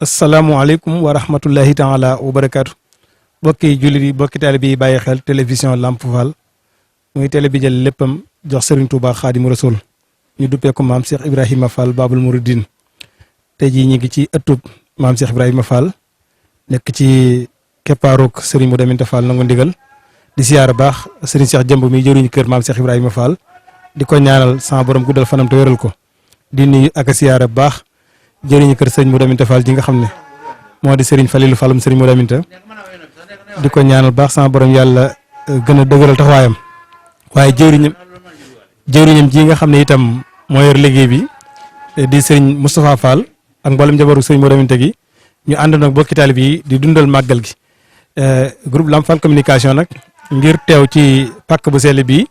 asalaamualeykum wa rahmatullahi taala wa barakaatu bokki jullit yi bokki taalibe yi bàyyi xel télévision Lamp Fall muy télé bi jël léppam jox Serigne Touba Xaadimu Rasuul ñu duppee ko maam Cheikh Ibrahima Fall Babul Mouridine tey jii ñu ngi ci ëttub maam Cheikh Ibrahima Fall nekk ci keppaaruk Serigne Modou Aminta Fall nangu ndigal di siyaara baax Serigne Cheikh Jëmb mi jëruñu kër maam Cheikh Ibrahima Fall di ko ñaanal sama borom guddal fanam te wéral ko di nuyu ak a siyaara baax jëriñu kër Serigne Modou Aminta Fall ji nga xam ne moo di Serigne Falilou Fallum Serigne Modou Aminta di ko ñaanal baax sama borom yàlla gën a dëgëral taxawaayam waaye jëwriñam ji nga xam ne itam moo yor liggéey bi di Serigne Moustapha Fall ak mboolem njabaru Serigne Modou Aminta gi ñu ànd nag bokki taalibe yi di dundal màggal gi groupe Lamp Fall communication nag ngir teew ci pàkk bu sell bii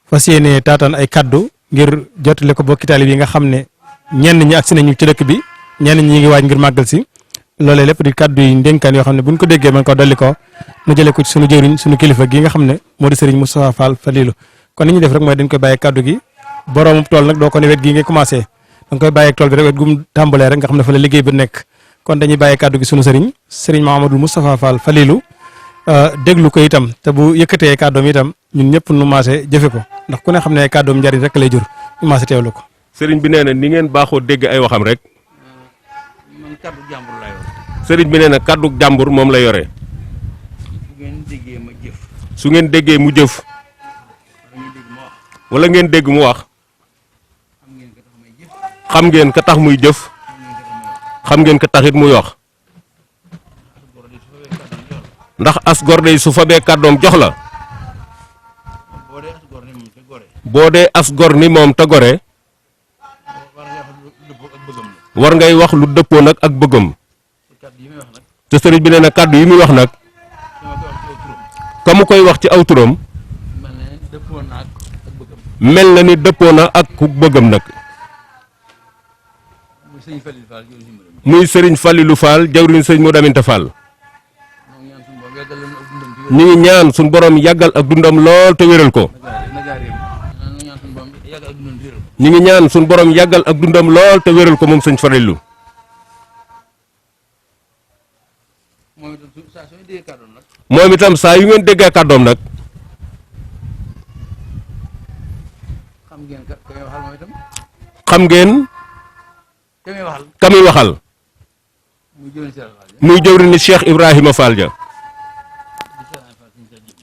fas yéene taataan ay kaddu ngir jotale ko bokki taalibe yi nga xam ne ñenn ñi agsi nañu ci dëkk bi ñenn ñi ngi waaj ngir màggal si loolee lépp di kaddu yi ndénkaan yoo xam ne buñ ko déggee man ko dolli ko nu jëlee ko ci sunu jëriñ sunu kilifa gi nga xam ne moo di Serigne Moustapha Fall Falilou kon ni ñu def rek mooy dañ koy bàyyi kaddu gi boroomu tool nag doo ko ne wet gi ngay commencé da nga koy bàyyi tool bi rek wet gum tàmbalee rek nga xam ne fa la liggéey bi nekk kon dañuy bàyyi kaddu gi sunu Serigne Mahamadou Moustapha Fall Falilou déglu ko itam te bu yëkkatee kàddoom itam ñun ñëpp nu maase jëfe ko ndax ku ne xam ne kàddoom njariñ rek lay jur ñu maase teewlu ko. sëriñ bi nee na ni ngeen baaxoo dégg ay waxam rek. man kaddu jàmbur laa yor. sëriñ bi nee na kaddu jàmbur moom la yore. su ngeen déggee ma jëf. su ngeen déggee mu jëf. wala ngeen dégg mu wax. xam ngeen ka tax muy jëf. xam ngeen ka taxit muy wax. ndax as gor de su fabee kàddoom jox la. boo dee as gor ni moom te gore. war ngay wax lu dëppoo nag ak bëggam. te sëriñ bi nee na kàddu yi muy wax nag. ka mu koy wax ci aw turam. mel na ni dëppoo na ak ku bëggam nag. muy sëriñ Falilou Fall jawriñ sëriñ Modou Aminta Fall. ñu ngi ñaan suñu borom yàggal ak dundam lool te wéral ko. ñu ngi ñaan suñu borom yàggal ak dundam lool te wéral ko moom sëñ Falilou. moom itam saa yu ngeen déggee kàddoom nag. xam ngeen. ka muy waxal. muy jëwriñ ni Cheikh Ibrahima Fall ja.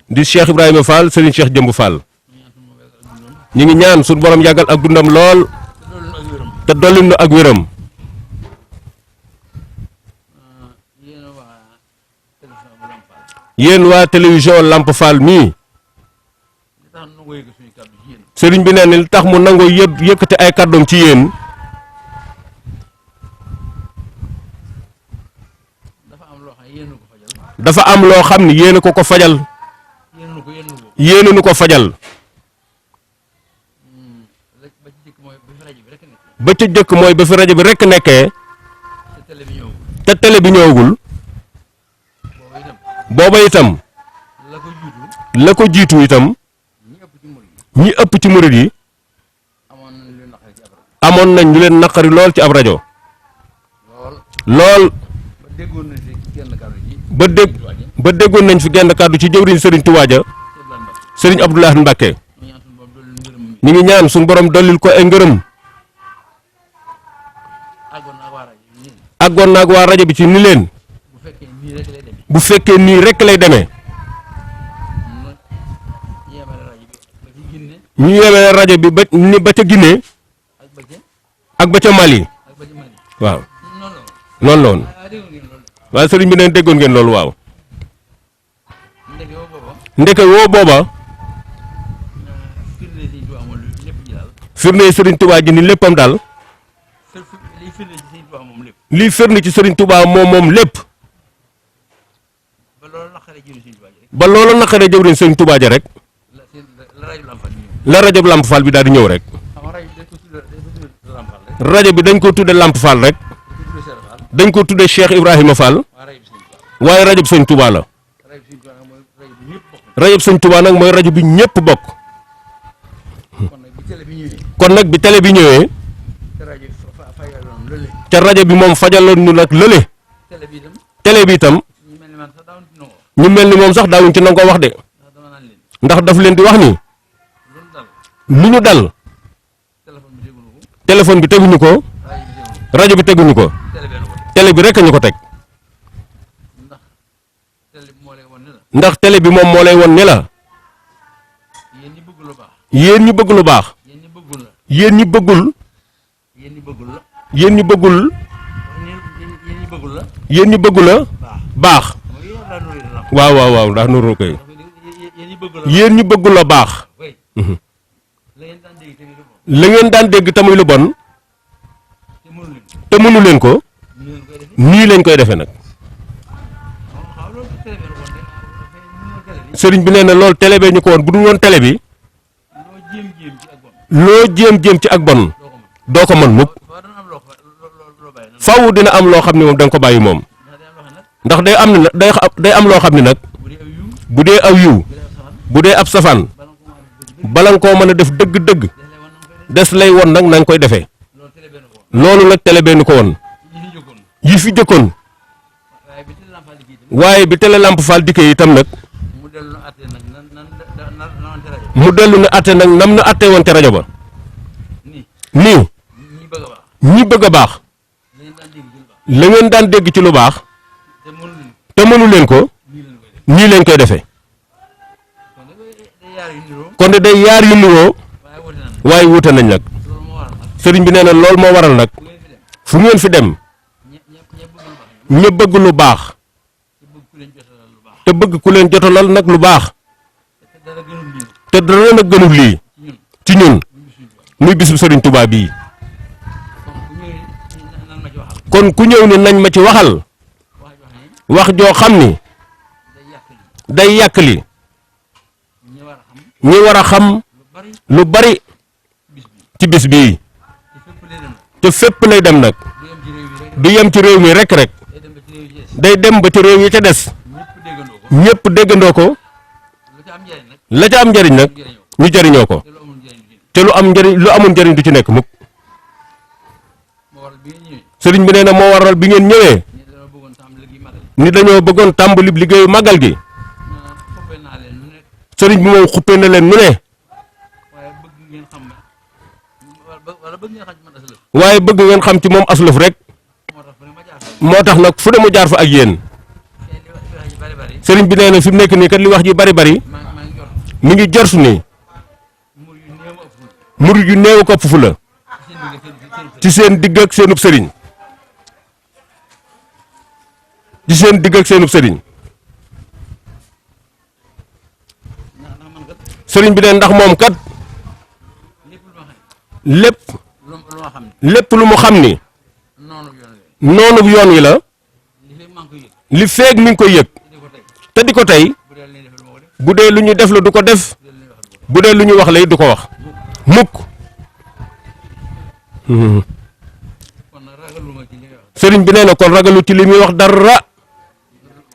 di Cheikh Ibrahima Fall Serigne Cheikh Jëmb Fall. ñu ngi ñaan suñu borom yàggal ak dundam lool. te dolli nu ak wéram. yéen waa télévision Lamp Fall mii. Serigne bi nee na li tax mu nangoo yëkkati ay kàddoom ci yéen. dafa am loo xam ne yéen ko fajal. yéen nu ko fajal. ba ca jëkk mooy ba fi rajo bi rekk nekkee. te télé bi ñëwagul. booba itam. la ko jiitu itam. ñi ëpp ci murid yi. amoon nañ ñu leen naqari lool ci ab rajo. lool. ba déggoon nañ fi genn kàddu ci jëwriñ Serigne Touba ja Serigne Abdoulaye Mbacke. ñu ngi ñaan suñu borom dollil ko ay ngërëm. àggoon naag waa rajo bi ci ni leen. bu fekkee nii rek lay demee. ñu yemale rajo bi ba ca Guinée. ak ba ca Mali. waaw noonu la woon. waaye sëriñ bi neen déggoon ngeen loolu waaw. ndeke woo booba. firnde sëriñ Touba ji ni léppam daal. lii firnde ci sëriñ Touba moom lépp. ba loolu naqaree jëwriñ sëriñ Touba ja rek. la rajo Lamp Fall bi daal di ñëw rek. rajo bi dañ ko tudde Lamp Fall rek. dañ ko tudde Cheikh Ibrahima Fall. waaye rajo bi sëñ Touba la. rajo bi sëñ Touba nag mooy rajo bi ñëpp bokk. kon nag bi télé bi ñëwee. ca rajo bi moom fajaloon ñu nag lële télé bi itam télé bi itam ñu mel ni man sax daawuñu ci nangoo ñu mel ni moom sax daawuñ ci nangoo wax de ndax dama naan leen ndax daf leen di wax ni lu mu dal lu ñu dal téléphone bi téléphone bi teguñu dégguñu ko ko rajo bi dégguñu ko rajo bi teguñu ko télé benn ko télé bi rek ñu ko teg ndax télé bi moo lay wan ne la ndax télé bi moom moo lay won ni la yéen ñi bëgg lu baax yéen ñu bëgg lu baax yéen ñi bëggul la yéen ñi bëggul yéen ñi bëggul la yéen ñu bëggul yéen ñi bëggul la yéen ñu bëggu la baax baax mooy yéen laa nuyu la waaw waaw waaw ndax nuru koy yéen ñi bëggul la yéen ñu bëggul la baax way Mhm. la ngeen daan dégg tamit lu bon la ngeen daan dégg tamuy lu bon te mënu leen te mënu leen ko ñu leen koy defee nii lañ koy defee nag xaw loolu télé benn ko de ñu télé bi sëriñ bi nee na loolu télé bee ñu ko woon bu dul woon télé bi loo jéem ci ak bon loo jéem ci ak bon doo ko mën doo ko mën mukk waaw dana am loo loo bàyyi nag faw dina am loo xam ne moom da nga ko bàyyi moom ndax day am loo xam nag ndax day am loo xam ne nag bu dee aw yiw bu dee ab safaan bala nga koo mën a def dëgg-dëgg des lay won nag na nga koy defee loolu télé benn ko loolu nag télé bee ñu ko woon ñi fi jógoon yi fi jëkkoon waaye bi télé lampa liggéey tam waaye bi télé Lamp Fall dikkee itam nag mu dellu nu àttee nag nan wante rajo mu dellu na atte nag nam na atte woon ca rajo ba nii nii ñi bëgg a baax ñi bëgg a baax la ngeen daan dégg ci lu baax la ngeen daan dégg ci lu baax te mënu leen te mënu leen ko nii leen koy def nii leen koy defee kon nag day yaar yu niroo kon de day yaar yu nuroo waaye wute nan waaye wuute nañ nag loolu moo waral nag sëriñ bi nee na loolu moo waral nag bu ngeen fi dem fu ngeen fi dem ñe bëgg lu baax ña bëgg lu baax te bëgg ku leen jotalal lu baax te bëgg ku leen jotalal nag lu baax te dara gënul lii te dara nag gënul lii ci ñun ci ñun ñu suñu tubaab muy bisu sëriñ Touba bii kon ku ñëwee nan ma ci waxal kon ku ñëw ni nañ ma ci waxal wax wax joo xam ni day yàq lii day yàq li ñi war a xam ñi war a xam lu bari lu bari bis bi ci bis bii te fépp lay dem nag te fépp lay dem nag du yem ci réew mi rek du yem ci réew mi rek day dem ba ci réew yi ci des day dem ba ci réew yi ca des ñëpp déggandoo ko ñëpp déggandoo ko lu ca am njariñ nag la ca am njariñ nag jëriñoo ñu jariñoo ko te lu amul njariñ du ci te lu amul njariñ du ci nekk mukk moo waral bi nga ñëwee sëriñ bi nee na moo waral bi ngeen ñëwee ñi dama bëggoon tam léegi magal ni dañoo bëggoon tàmbali liggéeyu màggal gi foppee naa leen lu nekk sëriñ bi moom xuppee na leen nu ne waaye bëgg ngeen xam wala bëgg ngeen xam ci man asalëf waaye bëgg ngeen xam ci moom aslëf rek moo tax fu ne ma jaar fa moo tax nag fu ne mu jaar fa ak yéen seen li wax ji bari bari sëriñ bi nee na fi mu nekk nii kat li wax ji bari bari maa ngi jot mi ngi jortu ni mur yu néew ëpp murid yu néew ko ëpp fu la ci seen digg ci seen digg ak seen seenub sëriñ ci seen digg ak seenub sëriñ ndax man kat sëriñ bi ne ndax moom kat lépp lu ma xam lépp lu ma xam ne lépp lu mu xam ni noonu yoon wi noonu yoon wi la li fekk maa ngi koy yëg li feeg mi ngi koy yëg te di ko tey te di ko tey bu dee li ñu def lu ma ko def bu dee lu ñu def la du ko def bu dee lu ñu bu dee li ñu wax wax lay du ko wax mukk kon nag ragaluma ci li ngay wax sëriñ bi nee na kon ragalu ci li muy wax dara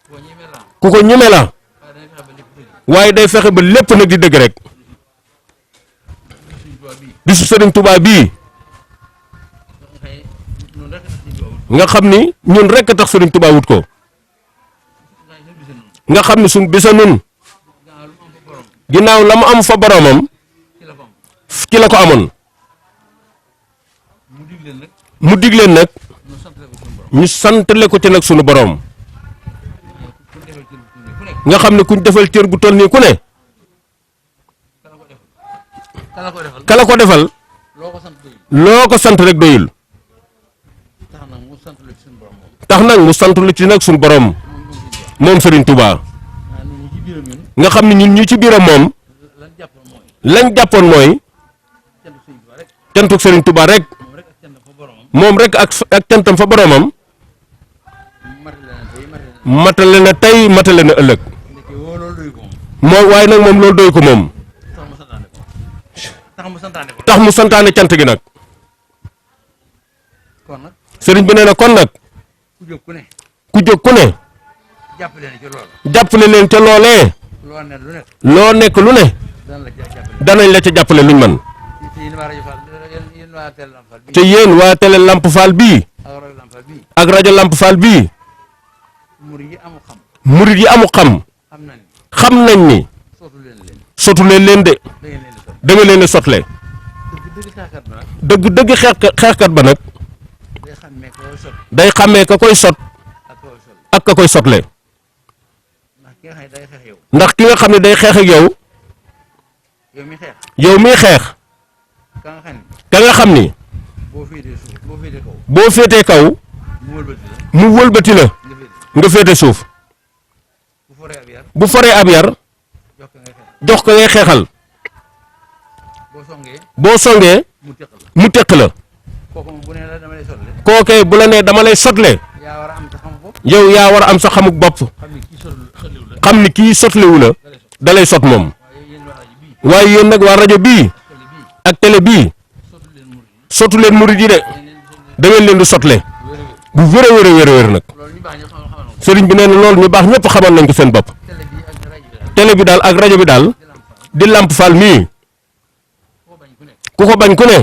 koo ñemee la ku ko ñeme la waaye da ngay fexe ba lépp dëgg waaye day fexe ba lépp nag di dëgg rek suñu tubaab bii bisu sëriñ Touba bii nga xëy noonu rek tax suñu tubaab nga xam ni ñun rekk tax sëriñ Touba wut ko nga xëy seen bise noonu nga xam ni suñ bisa nun gannaaw lu mu am fa borom ginnaaw la mu am fa boromam ci la ko am ci la ko amoon mu dig leen nag mu dig leen nag ñu santale ko ñu santale ko suñu borom ci nag sunu borom ku defal cër bu tuuti ku nekk nga xam ne kuñ defal cër bu toll nii ku ne kala ko defal kala ko defal loo ko sant doyul loo ko sant rek doyul tax nag mu sant la ci suñu borom moom tax nag mu sant lu ci nag sunu borom moom sëriñ Touba waaye ñun ci biiram ñun nga xam ne ñun ñu ci biiram moom lan jàppoon mooy lañ jàppoon mooy cant suñu tubaab rek cantuk sëriñ Touba rek moom rek ak cant fa boromam moom rek ak cantam fa boromam matale na tey matale matale na tey matale na na ëllëg ndeke woo loolu doy ko moom moo waaye nag moom loolu doy ko moom tax mu santaane ko tax mu santaane cant gi nag kon nag sëriñ bi nee na kon nag ku jóg ku ne ku jóg ku ne jàppale ne ci loolu jàppale leen ca loolee loo ne lu nekk loo nekk lu ne dana la jàppale danañ la ca jàppale luñ man ci yéen waa rajo Fall yéen waa Télé Lamp Fall te yéen waa télé Lamp Fall bii ak rajo ak rajo Lamp Fall bii murid yi amu xam murid yi amu xam xam nañ xam nañ ni sootu leen leen sotu leen leen de da ngeen leen di sot da nga leen a sotle dëgg xeexkat ba nag dëgg xeexkat ba nag day xàmmee ko sot day xàmmee ka koy sot ak ko sol ak ka koy sotle ndax ki nga xam ne day xeex yow ndax ki nga xam ne day xeex ak yow yow mi xeex yow miy xeex ka nga xam ne ka nga xam ni boo féetee suuf boo féetee kaw boo féetee kaw mu wëlbati la mu wëlbati la nga féete nga féete suuf bu foree ab yar bu foree ab yar jox ko ngay xeex jox ko ngay xeexal boo songee boo songee mu teq la mu teq la kooku moom bu nee la dama lay sotle kookee bu la nee dama lay sotle yaa war a am sa xam bopp yow yaa war a am sa xamuk bopp xam ne kii sotliwu la xam ni kii sotlewu la da lay sot moom waaye yéen waa rajo bii waaye yéen nag waa rajo bii télé bii ak télé bii sotu leen murid yi sotu leen murid yi de da ngeen leen di sotle bu wér a wér a wér a wér nag loolu ñu baax ñu xamal xamal ko sëriñ bi nee na loolu ñu baax ñëpp xamal nañ ko seen bopp télé bii ak rajo bi daal télé bi daal ak rajo bi daal di lam fa di Lamp Fall mii koo bañ ku nekk ku ko bañ ku ne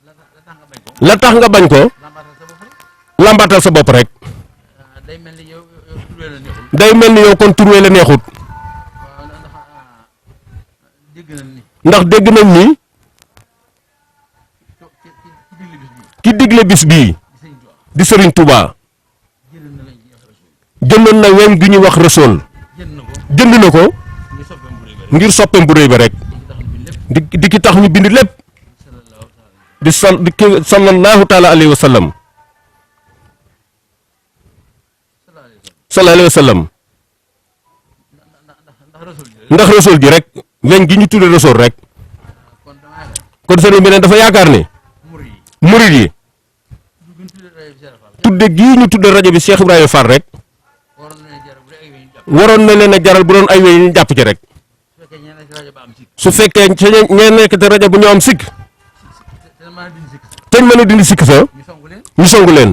la tax nga bañ ko la tax nga bañ ko lambaatal sa bopp rek lambaatal sa bopp rek day mel ni yow turwee la neexul day mel ni yow kon turwee la neexut waaw ndax dégg nañ ni ndax dégg nañ ni ci digle bis bii ki digle bis bii di sëñ Tuubaa di Sëriñ Touba jënd na lañ ci rasul jëndoon na weñ gi ñu wax Rasuul jënd na ko jënd na ko ñu soppeem bu rëy ba rek ngir soppeem bu rëy ba rek ci tax bi lépp di ki tax ñu bind lépp sallallahu taala di sallallahu taala alayhi wa sallam sallallahu alayhi wa sallam ndax rasul ji rek ndax Rasuul ji rek weñ gi ñu tudde Rasuul rek kon damaa yaakaar kon sëriñ bi ne dafa yaakaar ni murid yi murid yi du gën tuddee rajo bi Serap Fall tudde gii ñu tudde rajo bi Cheikh Ibrahima Fall rek waroon na leen jar bu dee ay wéy ñu jàpp waroon na leen a jaral bu doon ay weñ ñu jàpp ci rek su fekkee ñeneen ci rajo ba am sikk su fekkee ñee nekk te rajo bu ñoo am sikk te mën a dindi sikk teñ mën a dindi sikk sa ñu songu leen ñu songu leen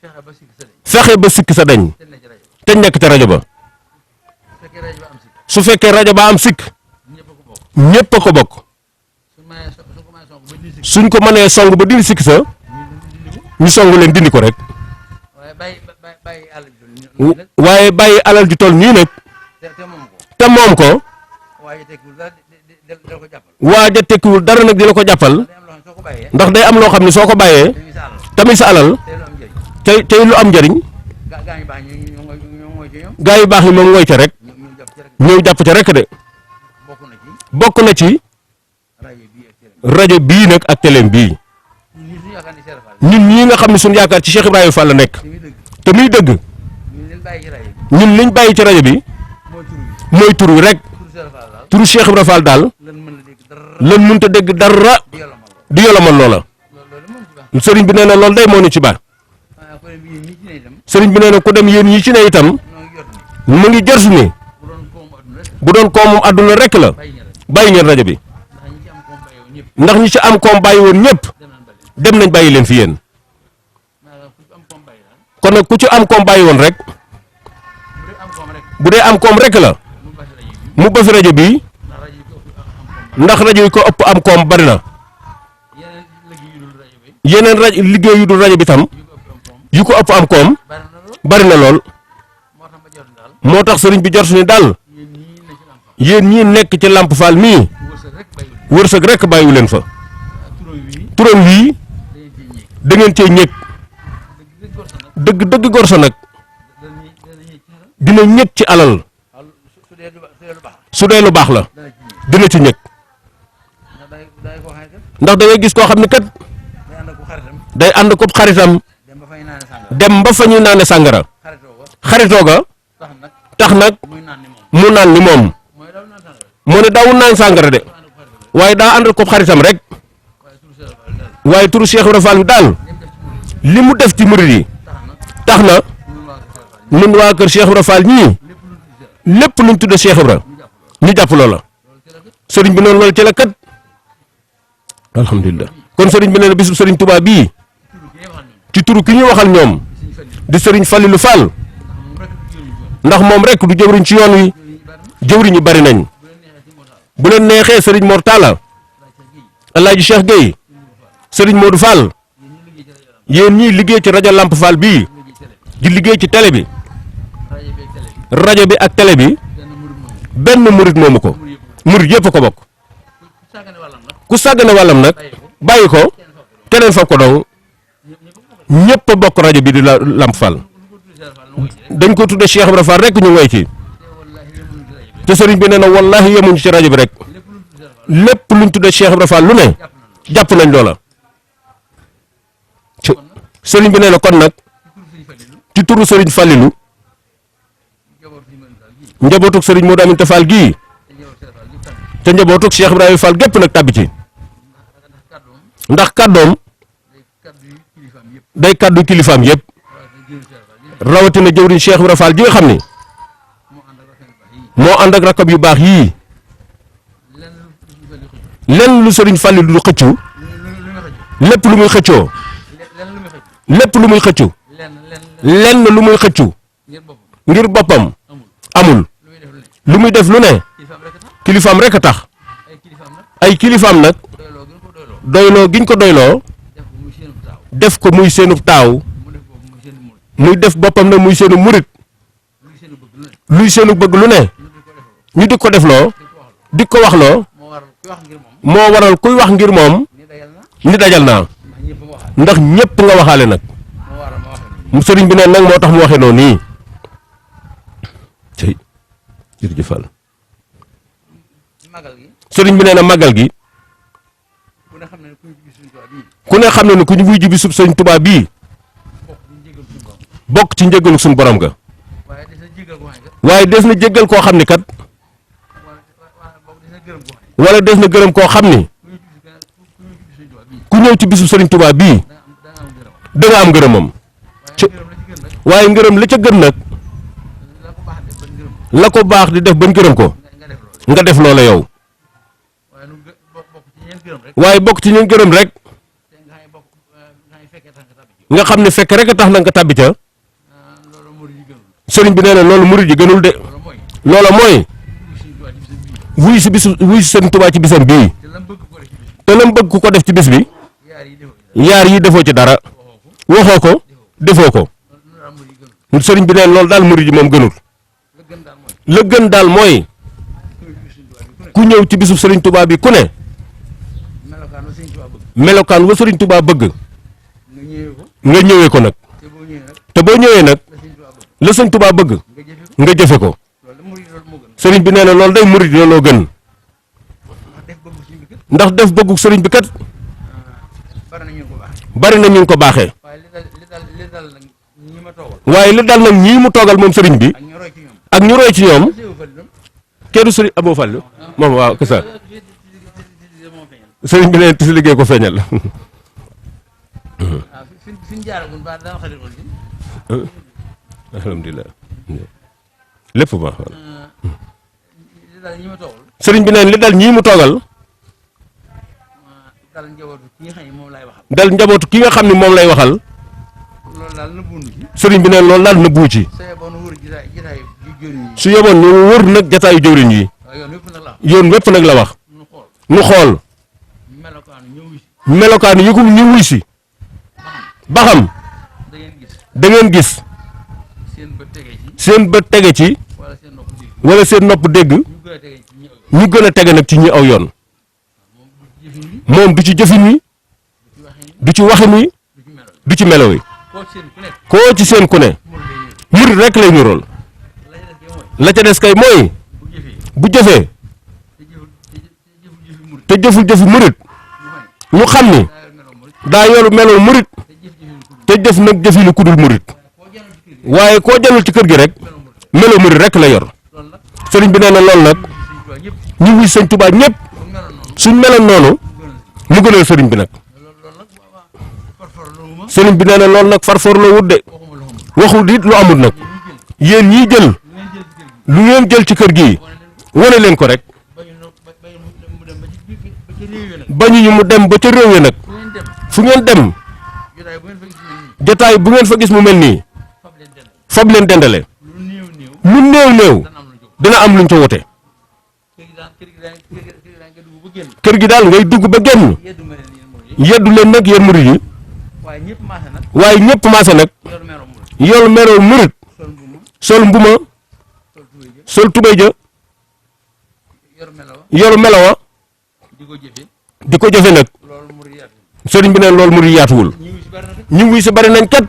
fexe ba sikk sa dañ fexe ba sikk sa dañ te ne ci rajo teñ nekk te rajo ba su fekkee rajo ba am sikk su fekkee rajo ba am sikk ñëpp a ko bokk ñépp a ko bokk su ko mënee songu ba dindi sikk suñ ko mënee song ba dindi sikk sa ñu dindi ko ñu songu leen dindi ko rek waaye bàyyi àll bi doon nag waaye bàyyi alal ju toll nii nag te moom ko te moom ko waaye tekkiwul dara dal ko jàppal waaja tekkiwul dara nag di la ko jàppal day am loo xam ne soo ko bàyyee ndax day am loo xam ne soo ko bàyyee dañuy sa àll tamit sa alal te lu am njëriñ tey lu am njariñ gaa ñu baax ñoo mooy ci ñoom gaa yu baax yi moom ngoy ca rek ñu jàpp ci rek ñëw jàpp ca rek de bokk na ci bokk na ci rajo bii ak télé rajo bii nag ak téléem bii ñun suñu yaakaar ni Serap Fall ñun ñii nga xam ne suñu yaakaar ci Cheikh Ibrahima Fall la nekk te muy dëgg te muy dëgg ñu leen bàyyi ci rajo bi ñun liñ bàyyi ci rajo bi mooy tur bi mooy tur wi rek tur Serap Fall daal turu Cheikh Ibrahima Fall daal lan mën a dégg dara lan mënta dégg dara di yolomal di yolomal loola loolu moom ci baax sëriñ bi nee na loolu day moo ñu ci baax ah ko bi ñi ci ne itam sëriñ bi nee na ku dem yéen ñi ci ne itam noo ngi jot ni mu ngi jot ni bu doon koomu adduna rek bu doon koomum àdduna rek la bàyyi ña rek bàyyi ngeen rajo bi ndax ñi ci am koom bàyyi woon ñëpp ndax ñi ci am koom bàyyi woon ñëpp danañ bale dem nañ bàyyi leen fi yéen maanaam ku am koom bàyyi daal kon nag ku ci am koom bàyyi woon rek bu dee am koom rek bu dee am koom rek la mu basi rajo bi mu ba fi rajo bi ndax rajo yi ko ëpp am koom ndax rajo yi ko ëpp am koom bari na yeneen liggéey yu dul rajo bi yeneen rajo liggéey yu dul rajo bi tam yu ko ëpp am koom yu ko ëpp am koom bari na lool bari na lool moo tax ma jot daal moo tax sëriñ bi jot ni daal yéen ñii ne ci Lamp Fall yéen ñii nekk ci Lamp Fall mii wërsëg rek bàyyiwul wërsëg rek bàyyiwu leen fa turam wii turam wii dañuy ciy ñeeg da ngeen cee ñëg dëgg dëgg gorsa nag dëgg gorsa nag dana ñeeg ci xaral dina ñëg ci alal waaw su dee lu baax su dee lu baax la dana ci ñeeg dina ci ñëg ndax day koo xam ne kat ndax da ngay gis koo xam ne kat day ànd ak ku xaritam day ànd ko xaritam dem ba fay naane sàngara dem ba fa ñuy naane sàngara xaritoo ko xaritoo ga tax nag tax nag muy naan ni moom mu naan ni moom mooy daw naan sàngara mu ne daawul naan sàngara de ànd ak ku xaritam waaye daa ànd ko xaritam rek waaye turu Serap Fall daal waaye turu Cheikh Ibrahima Fall bi daal li mu def ci murid li mu def ci murid yi tax na tax na ñun waa ko Serap Fall nun waa kër Cheikh Ibrahima Fall ñii lépp lu ñu tuddee lépp luñ tudde Cheikh Ibra ñu jàpp loolu ñu jàpp loola loolu ci la kat sëriñ bi noonu loolu ci la kat alhamdulilah kon sëriñ bi nee na bisu sëriñ Touba bii turu ki ñuy waxal ñoom ci turu ki suñu fan yi ñuy waxal ñoom di sëriñ Fallilu Fall moom rek du jëriñu ci yoon ndax moom rek du jëwriñ ci yoon wi jëwriñ yi bari nañ bu leen neexee ci moo taal bu leen neexee sëriñ Mor Talla Alaaji Cheikh Gueye sëriñ Modou Fall yéen ñii liggéey ci rajo Lamp Fall bii di liggéey ci télé bi rajo bi ak télé bi rajo bi ak télé bi benn murid moomu benn murit moomu ko murit yëpp ko bokk ku sàggane wàllam nag ku sàggane wàllam nag bàyyi ko keneen fab ko dong ñëpp a bokk rajo bi di Lamp Fall dañ ko tudde Cheikh Ibra Fall rek ñu woy ci te sëriñ bi nee na wallahi yemuñu ci rajo bi rek lépp luñ tudde Cheikh Ibra Fall lu ne jàpp nañ loola sëriñ bi nee na kon nag ci turu sëriñ Fallilu njabootuk sëriñ Modou Aminta Fall gii te njabootuk Cheikh Ibrahima Fall gépp nag tàbbi ci ndax kàddoom day kàddu kilifaam yëpp rawatina jëwriñ Cheikh Ibrahima Fall ji nga xam ni moo ànd ak rakab yu baax yii lenn lu sëriñ Fallilu du xëccu lépp lu muy xëccoo lépp lu muy xëccu lenn lu muy xëccu ngir boppam amul lu muy def lu ne kilifaam rek a tax ay kilifaam nag doyloo giñ ko doyloo def ko muy seenub taaw muy def boppam nag muy seenu murit luy seenu bëgg lu ne ñu di ko defloo di ko waxloo moo waral kuy wax ngir moom ni dajal naa ndax ñépp nga waxaale nag mu sëriñ bi ne nag moo tax mu waxee noonu nii tey jërëjëf Fall sëriñ bi nee na màggal gi ku ne xam ne ne ku ñu wuy ji bi sub sëriñ Tuubaa bii bokk ci njëggalu suñu borom ga waaye des na jéggal koo xam ni kat wala des na gërëm koo xam ni ku ñëw ci bisu sëriñ Tuubaa bii da nga am ngërëmam waaye ngërëm la ca gën nag la ko baax di def bañ gërëm ko nga def loola yow waaye bokk ci ñeen gërëm rek nga xam ne fekk rek a tax na nga tàbbi ca sëriñ bi nee na loolu murid yi gënul de loola mooy wuy si sëriñ Tuubaa ci bisam bii te lam bëgg ku ko def ci bis bi yaar yi defoo ci dara waxoo ko defoo ko sëriñ bi nee na loolu daal murid yi moom gënul la gën daal mooy ku ñëw ci bisu sëriñ Tuubaa bi ku ne melokaan wa sëriñ Tuubaa bëgg nga ñëwee ko nag te boo ñëwee nag la sëriñ Tuubaa bëgg nga jëfe ko sëriñ bi nee na loolu day murid looloo gën ndax def bëggu sëriñ bi kat bari na ñu ko baaxee waaye li dal nag ñii mu toogal moom sëriñ bi ak ñu roy ci ñoom kenn du sëriñ Abou Fall moom waaw que ça sëriñ bi nee na si liggéey ko feeñal alhamdulilah lépp baax sëriñ bi neen li dal ñii mu toogal dal njabootu ki nga xam ne moom lay waxal sëriñ bi neen loolu daal nëbbu ci su yeboon ñu wër nag jataayu jëwriñ yi yoon wépp nag la wax nu xool melokaan yi ko ñu wuy si ba xam da ngeen gis seen bët tege ci wala seen nopp dégg ñu gën a tege nag ci ñi aw yoon moom du ci jëfin wi du ci waxin wi du ci melo wi koo ci seen ku ne murit rek lay nirool la ca des kay mooy bu jëfee te jëful jëfu murit ñu xam ni daa yoru meloo murit te jëf nag jëfinu kudul murit waaye koo janul ci kër gi rek meloo murit rek la yor sëriñ bi nee na loolu nag ñu wuy sëñ Tuubaa ñëpp suñ meloon noonu mu gënal sëriñ bi nag sëriñ bi nee na loolu nag farfor la wut de waxul it lu amul nag yéen ñii jël lu ngeen jël ci kër gi wane leen ko rek bañu ñu mu dem ba ca réew ya nag fu ngeen dem jotaay bu ngeen fa gis mu mel nii fab leen dendale lu néew néew dina am luñ ca wote kër gi daal ngay dugg ba génn yeddu leen nag yéen murid yi waaye ñëpp maase nag yor meloo murit sol mbuma sol tubéy ja yor melowa di ko jëfe nag sëriñ bi ne loolu murit yaatuwul ñu ngi si bari nañ kat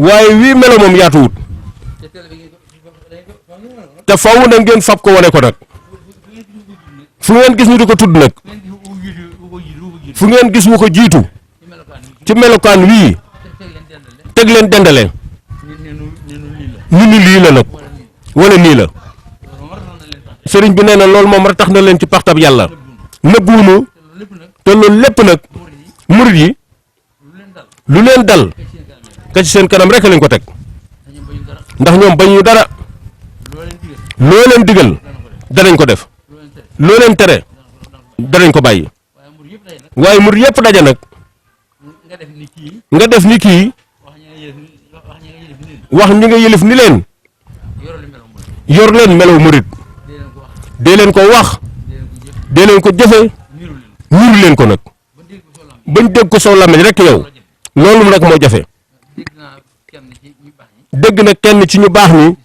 waaye wii melo moom yaatuwut te faw na ngeen fab ko wane ko nag fu ngeen gis ñu di ko tudd nag fu ngeen gis wu ko jiitu ci melokaan wii teg leen dendale ñu ni lii la nag wala nii la sëriñ bi nee na loolu moom rek tax na leen ci paxtab yàlla nëbbuwunu te loolu lépp nag murit yi lu leen dal ka ci seen kanam rek lañ ko teg ndax ñoom bañu dara loo leen digal danañ ko def loo leen tere danañ ko bàyyi waaye murit yëpp daje nag nga def ni kii wax ñi nga yëlif ni leen yor leen melaw murit dee leen ko wax dee leen ko jëfe niru leen ko nag bañ dégg ko soo làmmiñ rek yow loolu nag moo jafe dégg na kenn ci ñu baax ni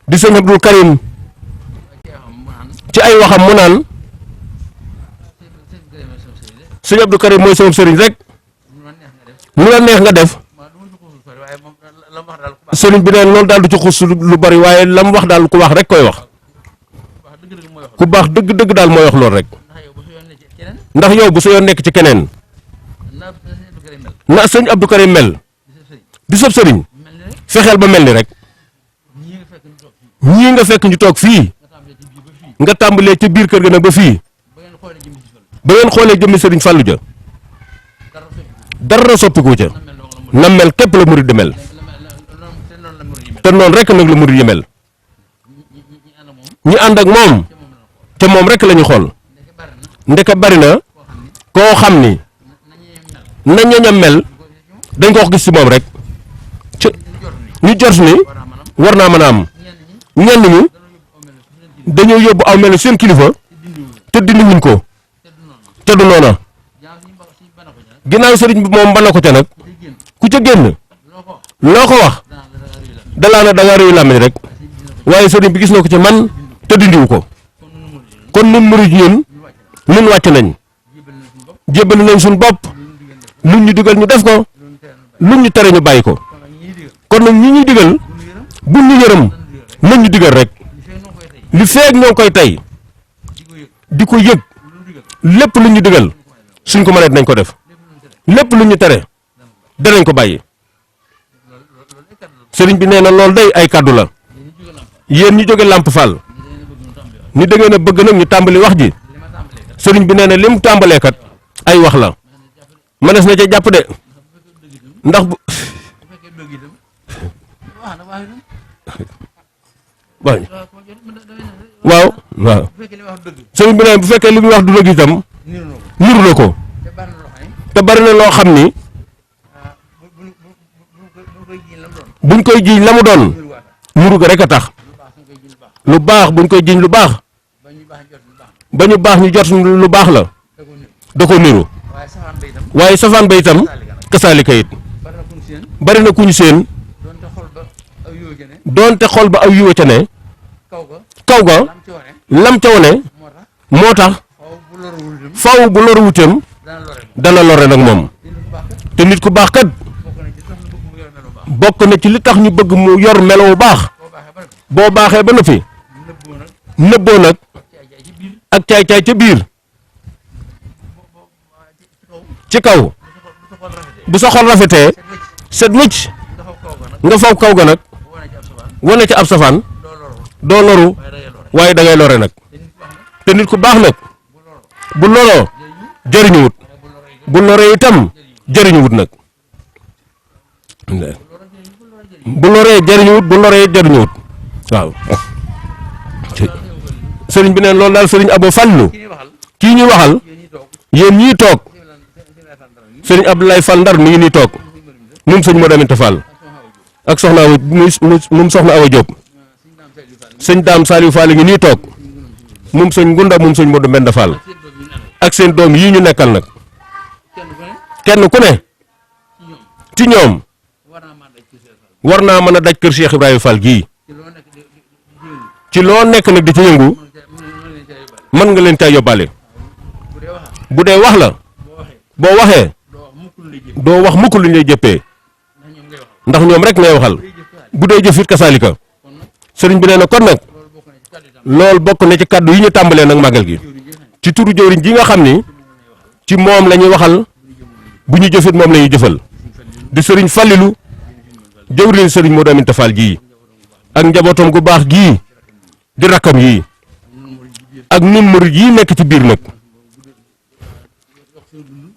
di sëñ Abdul Karim ci ay waxam mu naan sëñ Abdul Karim mooy sama sëriñ rek lu la neex nga def sëriñ bi neen loolu daal du ci xus lu bari waaye lam wax daal ku wax rek koy wax ku baax dëgg-dëgg daal mooy wax loolu rek ndax yow bu sa yoon nekk ci keneen na sëñ Abdou Karim mel di sëb sëriñ fexeel ba mel ni rek ñii nga fekk ñu toog fii nga tàmbalee ci biir kër ga nag ba fii ba ngeen xoolee jëmmi sëriñ Fallou ja dara soppiku ca na mel képp la murid di mel te noonu rek nag la murid yi mel ñi ànd ak moom te moom rek la ñu xool ndeke bari na koo xam ni na ñoñam mel dañ ko wax gis ci moom rek ci ñu jot ni war naa mën a am ñenn ñi dañoo yóbbu aw mel seen kilifa te dindi wuñ ko te du noona ginnaaw sëriñ bi moom bana ko ca nag ku ca génn loo ko wax dalaa na da nga réew làmmiñ rek waaye sëriñ bi gis na ko ci man te dindiwu ko kon nun murid ñun nun wàcc nañ jébbal nañ suñ bopp luñ ñu digal ñu def ko luñ ñu tere ñu bàyyi ko kon nag ñi ñuy digal bu ñu yërëm nañ ñu digal rek li feeg ñoo koy tey di ko yëg lépp lu ñu digal suñ ko mënee dinañ ko def lépp lu ñu tere danañ ko bàyyi sëriñ bi nee na loolu day ay kàddu la yéen ñu jóge Lamp Fall ni da ngeen a bëgg nag ñu tàmbali wax ji sëriñ bi nee na li mu tàmbalee kat ay wax la mënees na ca jàpp de ndax bu waaw waaw sëriñ bi nee bu fekkee li muy wax du dëgg itam niru na ko te bari na loo xam ni buñ koy jiiñ la mu doon niru ga rek a tax lu baax buñ koy jiiñ lu baax ba ñu baax ñu jot lu baax la da ko niru waaye safaan ba itam kasaalika it bari na kuñ seen doonte xol ba aw yiwa ca ne kaw ga lam ca wone moo tax faw bu loru wutam dana lore nag moom te nit ku baax kat bokk na ci li tax ñu bëgg mu yor melo bu baax boo baaxee ba noppi nëbboo nag ak caay-caay ca biir ci kaw bu sa xol rafetee set wëcc nga faw kaw ga nag wane ci ab safaan doo loru waaye da ngay lore nag te nit ku baax nag bu loroo jëriñuwut bu loree itam jëriñuwut nag bu loree jëriñuwut bu loree jëriñuwut waaw sëriñ bi neen loolu daal sëriñ Abo Fallu kii ñuy waxal yéen ñii toog sëriñ Abdoulaye Fall Ndar mi ngi nii toog moom sëñ Modou Aminta Fall ak soxna Awa moom soxna Awa Diop sëñ Daam Saliou Fall ngi nii toog moom sëñ Ngunda moom sëñ Modou Mbenda Fall ak seen doom yii ñu nekkal nag kenn ku ne ci ñoom war naa mën a daj kër Cheikh Ibrahima Fall gii ci loo nekk di ci loo nekk nag yëngu di ci yëngu mën nga leen caa yóbbaale mën nga leen caa yóbbaale bu dee wax la bu dee wax la boo waxee boo waxee doo wax mukk lu lay jëf doo wax mukk lu ñu lay jëppee ndax ñoom ngay waxal ndax ñoom rek ngay waxal bu dee jëf it kasaalika sëriñ bi nee na kon nag loolu bokk na ci kàddu loolu bokk na ci kaddu yi tam yi ñu tàmbalee nag màggal gi ci turu jëwriñ ji nga xam ni ci moom la ñuy waxal bu ñu jëfit moom la ñuy jëfal di sëriñ Fallilu jëwriñ sëriñ Modou Aminta Fall gii ak njabootam gu baax gii di rakkam yii ak nun murid yii nekk ci biir nag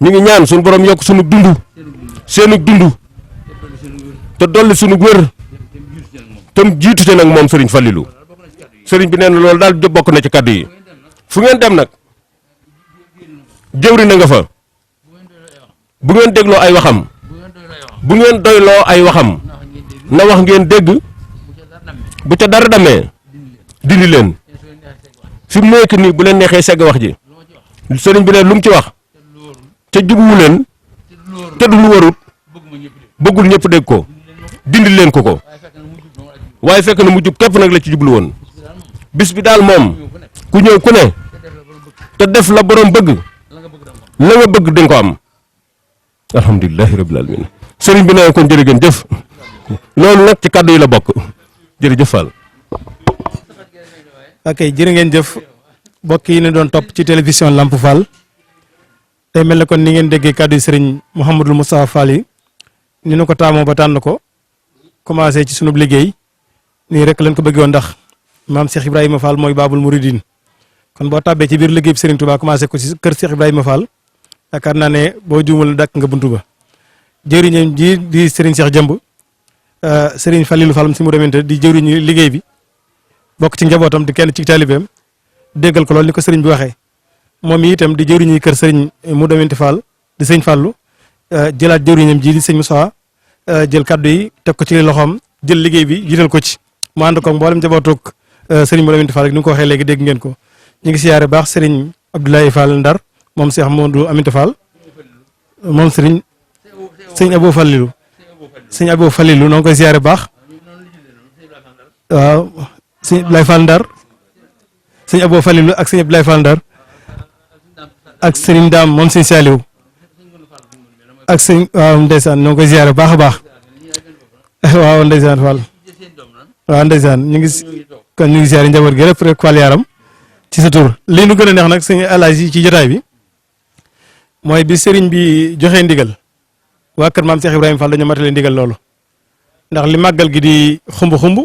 ñu ngi ñaan suñu borom yokk sunu dund seenu dund te dolli sunu wér tam jiitu te nag moom sëriñ Fallilu sëriñ bi nee na loolu daal bokk na ci kaddu yi fu ngeen dem nag jëwri na nga fa bu ngeen dégloo ay waxam bu ngeen doyloo ay waxam na wax ngeen dégg bu ca dara damee dindi leen fi mu nekk nii bu leen neexee segg wax ji sëriñ bi ne lu mu ci wax ca jubuwu leen te du lu warut bëggul ñëpp dégg ko dindi leen ko waaye fekk na mu jub képp nag la ci jublu woon bis bi daal moom ku ñëw ku ne te def la borom bëgg la nga bëgg di nga ko am alhamdulilahi rabbil alamin sëriñ bi nee kon jërë ngeen jëf loolu nag ci kàddu yi la bokk jërëjëf Fall. ok jërë ngeen jëf mbokk yi ne doon topp ci télévision Lamp Fall tey mel na kon ni ngeen déggee kàddu yi sëriñ Mouhamadul Moustapha Fall yi ni nu ko taamoo ba tànn ko commencé ci sunub liggéey nii rek lañ ko bëggee woon ndax maam Cheikh Ibrahima Fall mooy Baabul Mouridine kon boo tàbbee ci biir liggéey bi Serigne Touba commencé ko ci kër Cheikh Ibrahima Fall yaakaar naa ne boo juumul dàkk nga buntu ba jëriñam ji di Serigne Cheikh Jëmb Serigne Fallilou Fall si mu demante di jëriñu liggéey bi bokk ci njabootam di kenn ci taalibeem déggal ko loolu ni ko Serigne bi waxee moom itam di jëriñu kër Serigne mu demante Fall di Serigne Fallou jëlaat jëriñam ji di Serigne Moussa jël kaddu yi teg ko ci loxoom jël liggéey bi jiital ko ci mu ànd ko mboolem njabootuk Serigne mu demante Fall rek ni nga ko waxee léegi dégg ngeen ko ñu ngi siyaare baax Serigne Abdoulaye Fall Ndar moom Cheikh Modou Aminta Fall moom Serigne sëñ Abou Fallilou sëñ Abou Fallilou noo ngi koy siyaare baax waaw sëñ Abdoulaye Fall Ndar sëñ Abou Fallilou ak sëñ Abdoulaye Fall Ndar ak Serigne Dame moom sëñ Saliou ak sëñ waaw ndeysaan noo ngi koy siyaare baax a baax waaw ndeysaan Fall waaw ndeysaan ñu ngi kon ñu ngi siyaare njaboot gi lépp rek Fall yaram ci sa tur lii nu gën a neex nag sëñ Alaaji ci jotaay bi mooy bi sëriñ bi joxee ndigal waa kër maam Cheikh Ibrahima Fall dañoo matale ndigal loolu ndax li màggal gi di xumb-xumb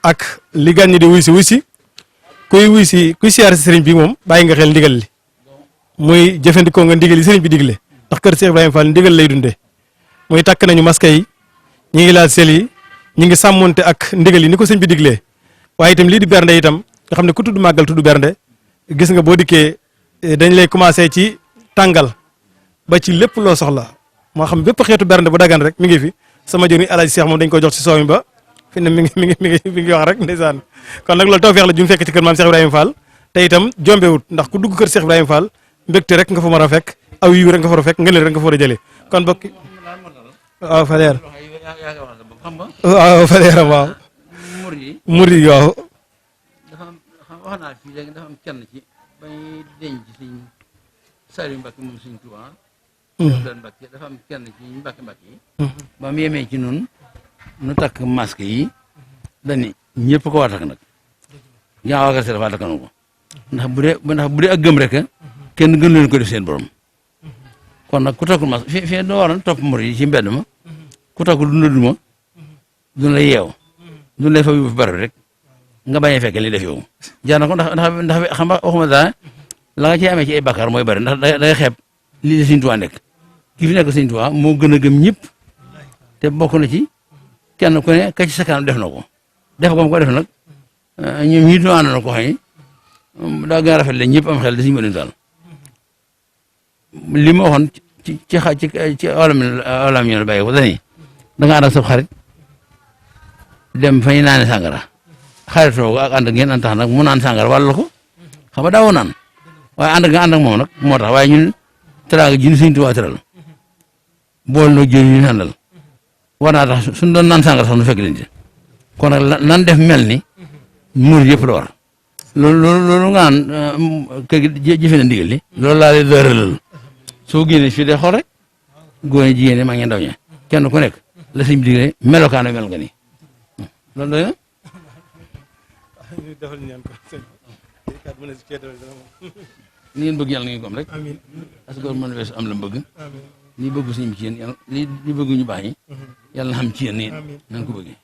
ak li gan ñi di wuy si kuy siyaare si sëriñ bi moom bàyyi nga xel ndigal li muy jëfandikoo nga ndigal yi sëriñ bi digle ndax kër Cheikh Ibrahima Fall ndigal lay dundee muy takk nañu masque yi ñi ngi laal sel yi ñi ngi sàmmonte ak ndigal yi ni ko sëriñ bi diglee waaye itam lii di bernde itam nga xam ne ku tudd màggal tudd bernde gis nga boo dikkee dañ lay commencé ci tàngal ba ci lépp loo soxla moo xam bépp xeetu bernde bu dagan rek mi ngi fi sama jëriñ Alaaji Cheikh moom dañ ko jox ci soow mi ba fi ne mi ngi wax rek ndeysaan kon nag loolu tawfeex la ju mu fekk ci kër maam Cheikh Ibrahima Fall te itam jombewut ndax ku dugg kër Cheikh Ibrahima Fall mbégte rek nga fa mën a fekk aw yiw rek nga fa war a fekk ngëneel rek nga fa war a jëlee kon bokk waaw Fadel waaw Fadel waaw murid yi waaw wax naa fii léegi dafa am kenn ci bay denc sëñ Saliou Mbacke moom sëñ Touba Mbacke dafa am kenn ci Mbacke yi ba mu yemee ci nun nu takk masque yi dani ñëpp ko war a takk nag yaa waagal se dafa takkanu ko ndax bu dee ak gëm rek kenn gën leen ko def seen borom kon nag ku takkul masque fii doo waroon topp mur yi ci mbedd ma ku takkul dundaduma dun la yeew dun lay fa yóbbu fi barab rek nga bañ a fekk li def yow jaar na ko ndax xam nga waxuma dara la nga ci amee ci ay bakkaar mooy bari ndax day xeeb lii Sëñ Tuubaa nekk ki fi nekk Sëñ Tuubaa moo gën a gëm ñëpp te bokk na ci kenn ku ne ka ci sa kanam def na ko def ko mu ko def nag ñoom ñi ñu ànd na ko xëy daa gën a rafet la ñëpp am xel da siñu mënuñ daal li ma waxoon ci wàllam ñu bàyyi ko dani da nga ànd ak sa xarit dem fa ñu naane sàngara xaritoo ko ak ànd ak ngeen an tax nag mu naan sàngara wàll ko xam nga daawoo naan waaye ànd ak moom nag moo tax waaye ñun teraanga ji ñu Sëñ Tuubaa teral bool noo jël ñu àndal war naa tax suñ doon naan sàngara sax nu fekk leen ci kon nag nan def mel ni muur yëpp la war loolu nga naan kër gi jëfe na ndigal li loolu laa leen dëralal soo génnee fii day xool rek góor ñi jigéen ñi maa ngi ndaw ñe kenn ku nekk la sëñ bi digle melokaano mel nga ni loolu doy na ni ngeen bëgg yàlla na ngeen ko am rek parce que mën weesu am la bëgg ni bëgg suñu ci yéen yàlla ni bëgg ñu baax ñi yàlla na xam ci yéen ni nan ko bëggee